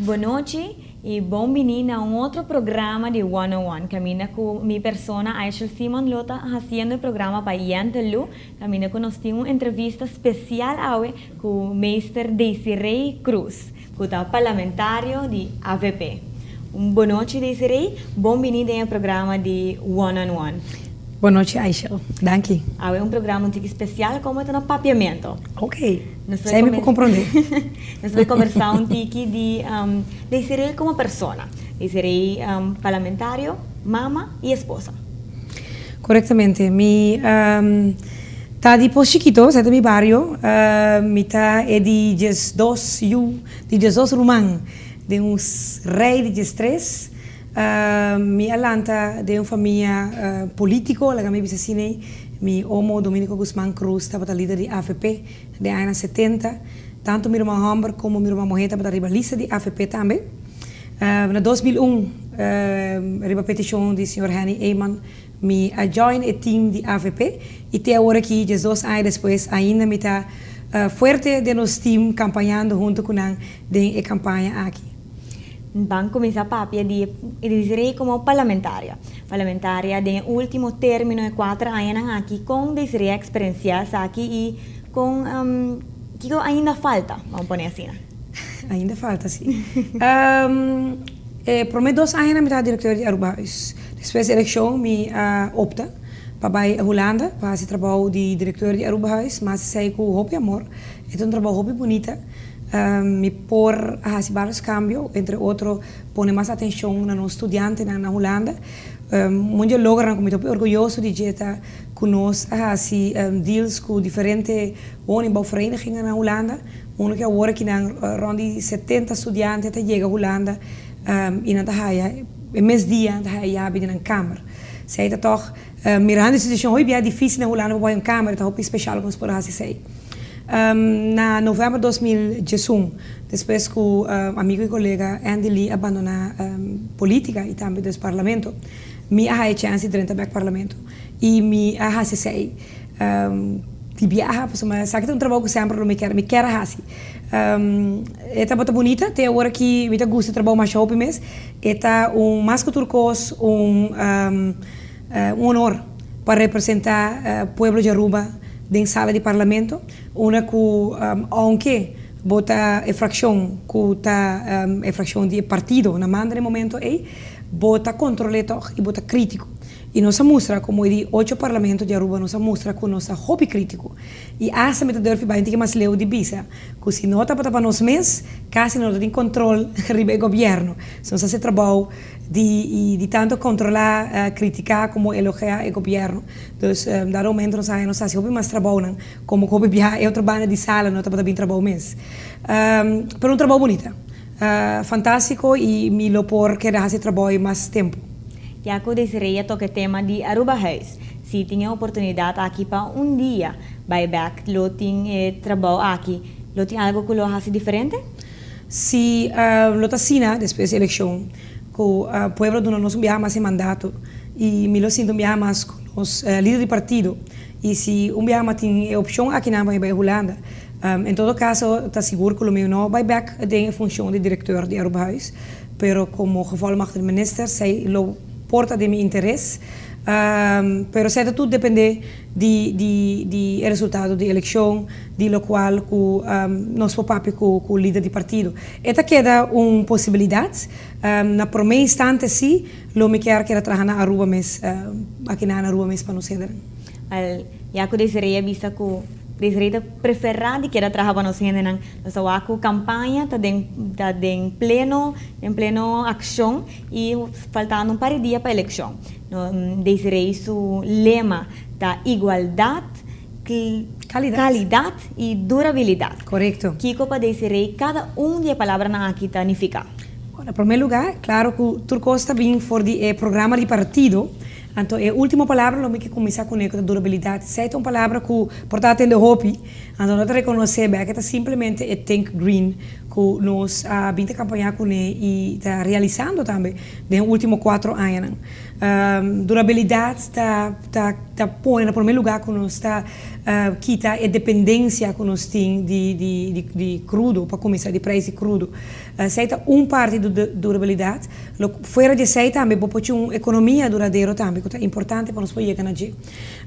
Bon nochi y bon bini na un otro programa di One on One. Caminda cu mi persona Aishel Simon lo ta haciendo e programa pa Yente Lu. Caminda cu nos tin un entrevista special awe cu Meester Desiree Croes, cu ta parlamentario di AVP. Un bon nochi, Desiree, bon bini den e programa di One on One. Bon nochi, Aishel. Danki. Awe un programa un tiki special, como ta na papiamento. Ok. Esey mi por comprende. Nos ta bay combersa un tiki di Desiree como persona. Desiree parlamentario, mama y esposa. Correctamente. Mi ta di Pos Chikito, esey ta mi bario. Mi ta e di 12 yu, di 12 ruman, den un rij di 13. Mi a lanta den un famia politico, laga mi bisa asina. Mi omo Dominico Guzman Croes tabata lider di AVP den aña 70. Tanto mi ruman homber como mi ruman muher tabata riba lista di AVP tambe. Na 2001, riba peticion di señor Henny Eman, mi a join e team di AVP. Y te awor aki, 12 aña despues, ainda mi ta fuerte den nos team campañando hunto cu nan den e campaña aki. Ban cuminsa papia di Desiree como parlamentaria. Parlamentaria den ultimo termino di 4 aña aki, con Desiree experiencia aki y cu kico ainda falta, ban pone asina. Ainda falta, si. Prome 2 aña mi tabata director di Aruba Huis. Despues di eleccion mi a opta pa bay Hulanda pa haci trabou di director di Aruba Huis, mas esey cu hopi amor. E un trabou hopi bunita. Mi por haci varios cambio, entre otro pone mas atencion na nos studiantenan na Hulanda. Mucho logra cu mi ta orguyoso di dje ta cu nos a haci deals cu diferente woningbouwverenigingen na Hulanda. Uno cu awor aki nan rond di 70 studiante ta yega Hulanda y nan ta haya e mes dia ta haya yabi den nan kamer. Esey ta toch mirando e situacion hopi biaha dificil na Hulanda pa un kamer, ta hopi special cu nos por haci esey. Na november 2011, despues cu amigo y colega Andy Lee a abandona politica y tambe dus parlamento, mi a haya chance di drenta back parlamento. Y mi a haci esey. Di biaha, pasobra sa cu un trabou cu semper mi kier haci. E tabata bunita, te awor cu mi ta gusta trabou mas hopi mes. E ta un mas cu tur cos un honor pa representa pueblo di Aruba den sala di parlamento. Unda cu aunke bo ta e fraccion cu ta e fraccion di partido na manda e momento ey, bo ta controla toch y bo ta critico. Y nos a mustra, como di ocho parlamento di Aruba, nos a mustra cu nos ta hopi critico. Y hasta mi ta durf bay mas leu di bisa, cu si no tabata pa nos mes, casi no tin control riba e gobierno. So nos a haci trabou di tanto controla, critica como elogia e gobierno. Dus dado momento nos a haci hopi mas trabou nan, como hopi biaha e otro banda di sala no tabata bin trabou mes. Pero un trabou bunita. Fantastico y mi lo por keda haci trabou mas tempo. Ya cu Desiree toca e tema di Aruba Huis. Si tin e oportunidad aki pa un dia bay back, lo tin trabou aki, lo tin algo cu lo haci diferente? Si lo ta asina despues di eleccion, cu pueblo duna nos un biaha mas e mandato y mi lo sinta un biaha mas cu nos lider di partido y si un biaha mas tin e opcion aki nan pa bay Hulanda. En todo caso, ta sigur cu lo mi no bay back den funcion di director di Aruba Huis, pero como gevolmachtigde minister, esey lo por ta di mi interes. Pero esey tur depende di resultado di eleccion, di locual cu nos por papia cu lider di partido. E ta keda un posibilidad. Na prome instante si, lo mi kier keda traha na Aruba mes, aki na Aruba mes pa nos hendenan. Al, ya cu Desiree bisa cu Desiree ta prefera di keda traha pa nos hendenan. Nos a cu campaña ta den pleno accion y faltando un par di dia pa eleccion. No, Desiree su lema ta igualdad, Calidad. Calidad y durabilidad. Correcto. Kico pa Desiree cada un di e palabranan aki ta nifica? Na prome lugar, claro cu tur cos ta bin for di programa di partido. Anto, e ultimo palabra lo mi kier cuminsa cu ne, durabilidad. Esey ta un palabra cu por ta tende hopi, anto no ta reconoce, cu ta simplemente e think green, cu Ku nos a bin ta kampañá kuné i ta realisando tambe den e último kuatro añanan. Durabilidat ta ta ta pone na promé lugá ku nos ta kita e dependensia ku nos tin di di di di krudo, pa kuminsá di preis di krudo. Esei ta un parti di durabilidat. Lo fuera di esei tambe bo por tin un ekonomia duradero tambe ku ta importante pa nos por yega na dje.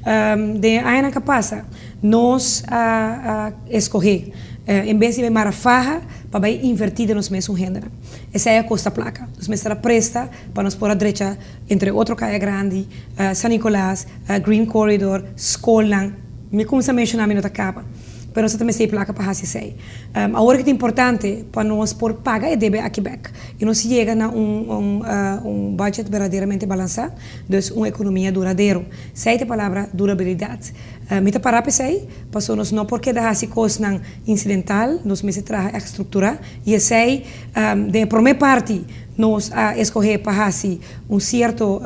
Den e añanan ku a pasa nos a a eskohé en bes di bai mara faha pa bai invertí den nos mesun hendenan. Esei a kosta plaka. Nos mester a presta pa nos por a drecha entre otro Kaya Grandi, San Nicolas, Green Corridor, skolnan. Mi kumsa menshoná mi no ta kaba. Pero nos ta mester e plaka pa hasi esei. Awor ke ta importante pa nos por paga e debe aki bek i nos yega na un un budget berdaderamente balansá, dus un ekonomia duradero. Esei ta e palabra durabilidat. Mi ta pará p'esei, pasobra nos no por keda hasi kosnan insidental, nos mester traha ègt strukturá i esei den e promé parti nos a eskohé pa hasi un sierto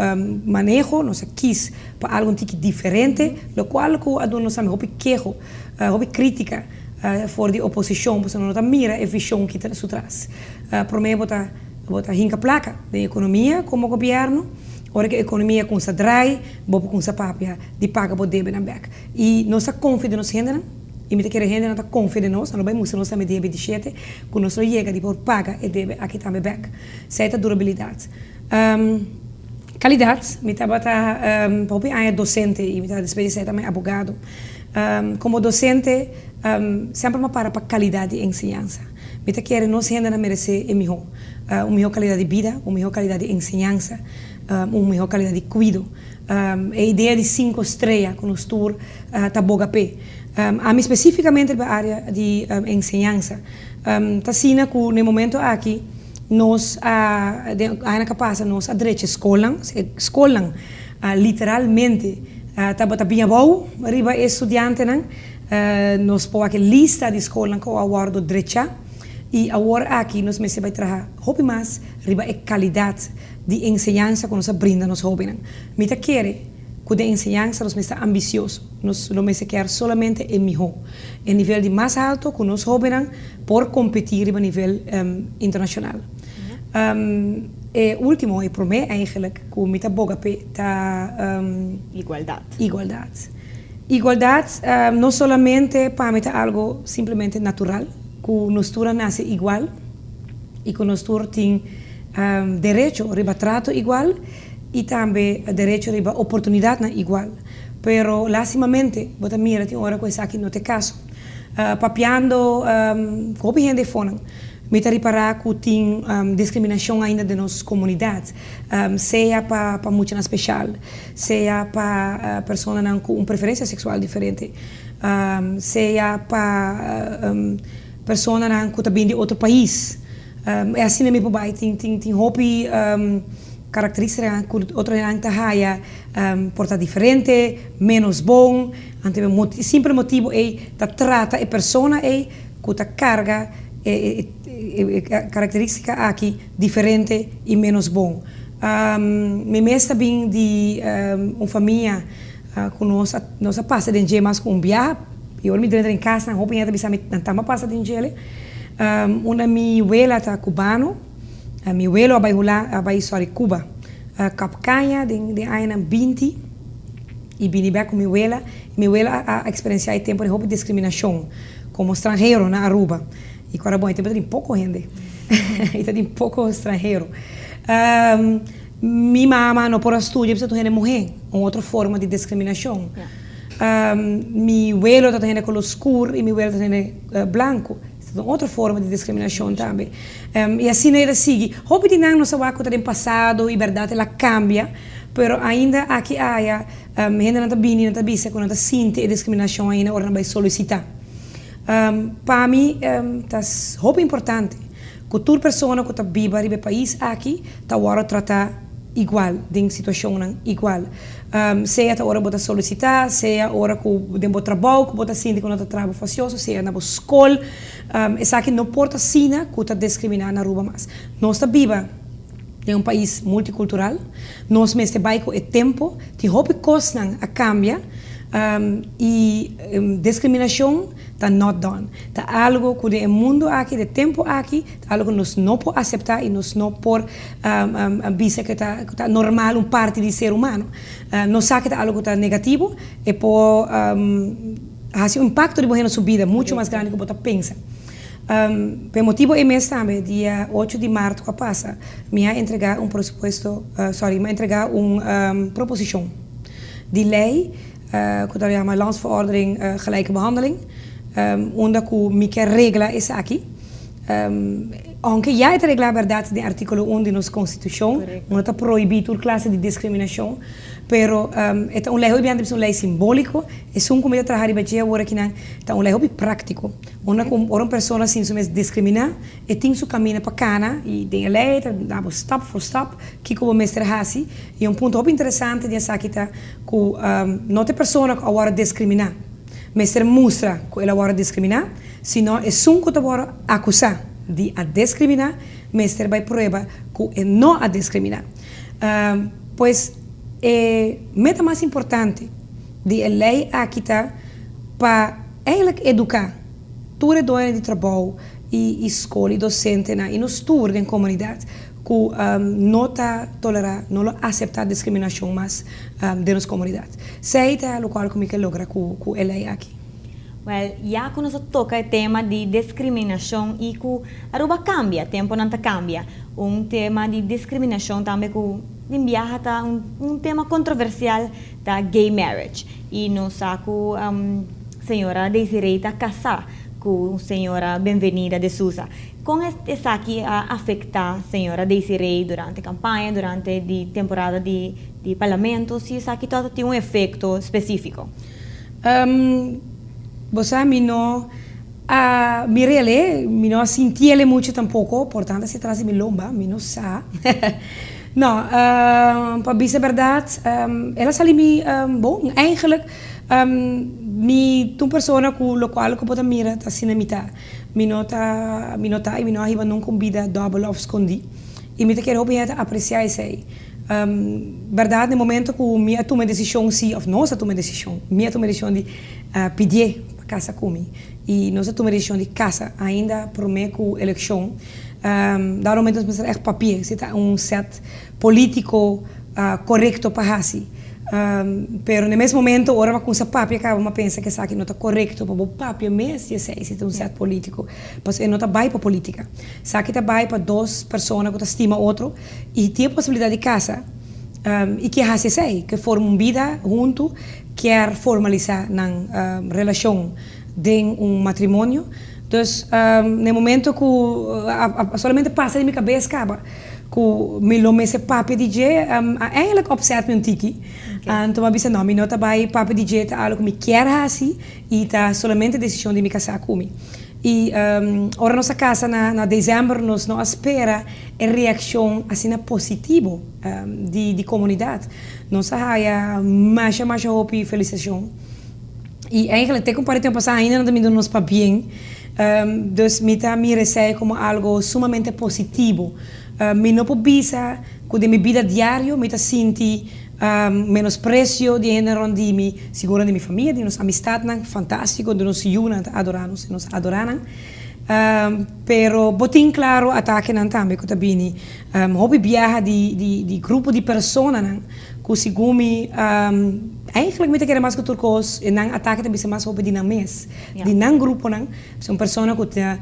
maneho, nos a kis pa algu un tiki diferente, lokual ku a duna nos tambe hopi keho, hopi krítika for di oposishon, pasobra no ta mira e vishon ki ta su tras. Promé bo ta bo ta hinka plaka den ekonomia komo gobièrnu, ora ku e ekonomia kumsa drai, bo por kumsa papia di paga bo debenan bèk. I nos ta konfia den nos hendenan, i mi ta kere hendenan ta konfia den nos, nan lo bai mustra nos tambe dia 27 ku nos lo yega di por paga e debe aki tambe bèk. Esei ta durabilidat. Kalidat, mi tabata hopi aña dosente i mi ta despues di esei tambe abogado. Komo dosente semper mi a para pa kalidat di enseñansa. Mi ta kere nos hendenan meresé e mihó, un mihó kalidat di bida, un mihó kalidat di enseñansa, un mihó kalidat di kuido. E idea di sinku strea ku nos tur ta boga p'e. Ami spesífikamente riba área di enseñansa. Ta asina ku na e momento aki nos a, den añanan ku a pasa, nos a drecha e skolnan. E skolnan literalmente tabata bin abou riba e studiantenan. Nos por wak e lista di skolnan ku a wòrdu drechá i awor aki nos mester bai traha hopi mas riba e kalidat di enseñansa ku nos a brinda nos hóbennan. Mi ta kere ku den enseñansa nos mester ta ambisioso. Nos lo mester kier solamente e mihó, e nivel di mas alto ku nos hóbennan por kompetí riba nivel internashonal. E último, e promé eigenlijk, ku mi ta boga p'e ta. Igualdat. Igualdat. Igualdat no solamente pa mi ta algo simplemente natural, ku nos tur a nase igual i ku nos tur tin derecho riba trato igual i tambe derecho riba oportunidatnan igual. Pero lastimamente bo ta mira tin ora ku esaki no ta e kaso. Papiando ku hopi hende efonan mi ta ripará ku tin diskriminashon ainda den nos komunidat, sea pa pa muchanan speshal, sea pa personanan ku un preferensia seksual diferente, sea pa personanan ku ta bini di otro pais. E asina mi por bai tin tin tin hopi karakterístikanan ku otro hendenan ta haya por ta diferente, ménos bon, anto e simpel motibu ei ta trata e persona ei ku ta karga e e karakterístika aki diferente i ménos bon. Mi mes ta bin di un famia ku nos a nos a pasa den dje mas ku un biaha i ora mi drenta den kas nan hopi hende ta bisa mi nan tamba pasa den djele. Unda mi wela ta kubano, mi welo a bai Hula a bai sorry Cuba kap kaña den den añanan 20 i bini bek ku mi wela i mi wela a eksperensiá e tempu di hopi diskriminashon komo stranhero na Aruba i ku ora bon e tempu ta tin poko hende i ta tin poko stranhero. Mi mama no por a studia pasobra ta un hende muhé, un otro forma di diskriminashon. Mi welo ta un hende kolor skur i mi wela ta un hende blanku, ta un otro forma di diskriminashon tambe. I asina e ta sigui. Hopi di nan nos a wak ku ta den pasado i bèrdat el a kambia, pero ainda aki aya hendenan ta bini nan ta bisa ku nan ta sinti e diskriminashon ainda ora nan bai solisitá. Pa mi ta hopi importante ku tur persona ku ta biba riba e pais aki ta wòrdu tratá igual den situashonnan igual. Sea ta ora bo ta solisitá, sea ora ku den bo trabou ku bo ta sinti ku no ta traha bo fasioso, sea na bo skol. Esaki no por ta asina ku ta diskriminá na Aruba mas. Nos ta biba den un pais multikultural, nos mester bai ku e tempu, tin hopi kosnan a kambia. I discriminacion ta not done. Ta algo cu den e mundo aki, den e tempo aki, ta algo cu nos no por acepta y nos no por bisa cu ta normal, un parti di ser humano. Nos sa cu ta algo cu ta negativo, e por haci un impacto riba hende su bida mucho mas grandi cu bo ta pensa. Pa e motibo ei mes tambe, dia 8 di maart cu a pasa, mi a entrega un presupuesto, sorry, mi a entrega un proposicion di ley cu ta yama Landsverordening Gelijke Behandeling, unda cu mi kier regla esaki. Aunke ya e ta regla berdad den articulo 1 di nos Constitucion, unda ta prohibi tur clase di discriminacion, pero e ta un ley hopi biaha ta bisa un ley simbolico. Esun cu mi ta traha riba dje awor akinan ta un ley hopi practico, unda cu ora un persona sinti su mes discrimina, e tin su camina pa cana y den e ley ta da bo stap voor stap kico bo mester haci. Y un punto hopi interesante di esaki ta cu no ta e persona cu a worde discrimina mester mustra cu el a worde discrimina, sino esun cu ta worde acusa di a discrimina mester bay prueba cu e no a discrimina. Pues e meta mas importante di e ley aki ta pa eigenlijk educa tur e doñonan di trabou y scol y docentenan y nos tur den comunidad cu no ta tolera, no lo acepta discriminacion mas den nos comunidad. Esey ta locual cu mi ke logra cu e ley aki. Well, ya cu nos a toca e tema di discriminacion y cu Aruba cambia, temponan ta cambia. Un tema di discriminacion tambe cu den biaha ta un tema controversial ta gay marriage. Y nos sa cu señora Desiree ta casa cu señora Benvenida de Sousa. Con esaki a afecta señora Desiree durante campaña, durante di temporada di parlamento, si esaki ta tin un efecto specifico? Bo sa, mi no a mir'el, mi no a sinti'el mucho tampoco, por tanto si tras di mi lomba, mi no sa. No, pa bisa berdad, el a sali mi bon. Eigenlijk, mi ta un persona cu locual cu bo ta mira ta asina mi ta. Mi no ta, mi no ta y mi no a hiba nunca un bida dobel of scondi. Y mi ta kere hopi hende ta aprecia esey. Berdad, na e momento cu mi a tuma e decision si, of nos a tuma e decision, mi a tuma e decision di pidié pa casa cu mi. Y nos a tuma e decision di casa ainda prome cu eleccion. Dado momento nos mester echt papia si ta un set politico corecto pa haci. Pero na e mes momento ora bo a cuminsa papia caba bo a pensa cu esaki no ta corecto pa bo papia mes di esey si ta un set politico. Pasobra e no ta bay pa politica. Esaki ta bay pa dos persona cu ta stima otro y tin e posibilidad di casa y kier haci esey, kier forma un bida hunto, kier formalisa nan relacion den un matrimonio. Dus na e momento cu a solamente pasa den mi cabes caba cu mi lo mester papia di dje, a eigenlijk upset mi un tiki. Anto mi a bisa no, mi no ta bay papia di dje, ta algo cu mi kier haci y ta solamente decision di mi casa cu mi. Y ora nos a casa na december nos no a spera e reaccion asina positivo di comunidad. Nos a haya masha masha hopi felicitacion. Y eigenlijk te cu un par di tempo pasa ainda nan ta mira nos pabien. Dus mi ta mira esey como algo sumamente positivo. Mi no por bisa cu den mi bida diario mi ta sinti menosprecio di hende rond di mi, sigur di mi famia, di nos amistadnan fantastico, di nos yunan ta adora nos y nos adora nan. Pero bo tin claro atakenan tambe cu ta bini hopi biaha di grupo di personanan cu segun mi eigenlijk mi ta kere mas cu tur cos e nan atake ta bisa mas hopi di nan mes, di nan gruponan. Pasobra un persona cu ta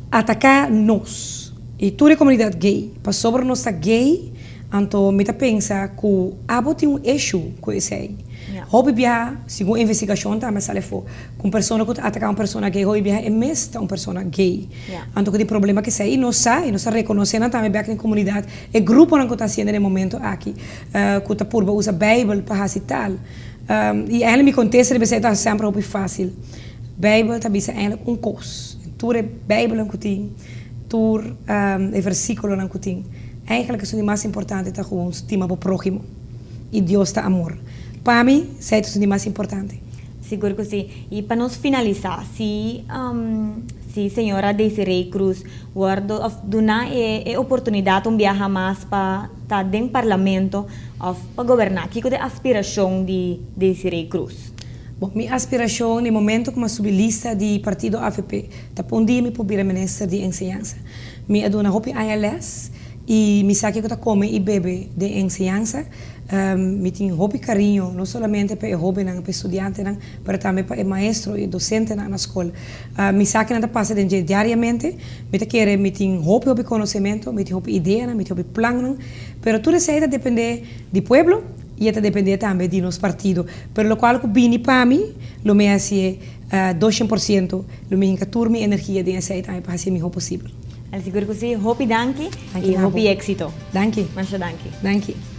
ataka nos y tur e comunidad gay pasobra nos ta gay, anto mi ta pensa cu abo tin un issue cu esey. Hopi biaha, segun investigacion tambe a sali afo, cu un persona cu ta ataka un persona gay hopi biaha e mes ta un persona gay. Anto cu tin problema cu esey y nos sa y nos ta reconoce nan tambe bek den comunidad e gruponan cu ta haciendo den e momento aki cu ta purba usa Bijbel pa haci tal. Y eigenlijk mi contesta riba esey ta semper hopi facil. Bijbel ta bisa eigenlijk un cos. Tur e Bijbelnan cu tin, tur e versiculonan cu tin, eigenlijk esun di mas importante ta gewoon stima bo prohimo. Y Dios ta amor. Pa mi, esey ta esun di mas importante. Sigur cu si. Y pa nos finalisa, si si señora Desiree Croes wordo of duna e oportunidad un biaha mas pa ta den parlamento of pa goberna, kico ta e aspiracion di Desiree Croes? Bon, mi aspiracion na momento cu mi a subi lista di partido AVP, ta pa un dia mi por bira minister di enseñansa. Mi a duna hopi aña les y mi sa kico ta come y bebe den enseñansa. Mi tin hopi cariño, no solamente pa e hobennan, pa e studiantenan, pero tambe pa e maestro y docentenan na scol. Mi sa kico nan ta pasa den dje diariamente. Mi ta kere mi tin hopi hopi conocemento, mi tin hopi ideanan, mi tin hopi plannan, pero tur esey ta depende di pueblo y e ta depende tambe di nos partido. Pero locual cu bini pa mi, lo mi haci 200%, lo mi hinca tur mi energia den esey tambe pa haci e miho posibel. Al sigur cu si. Hopi danki y hopi exito. Danki. Masha danki. Danki.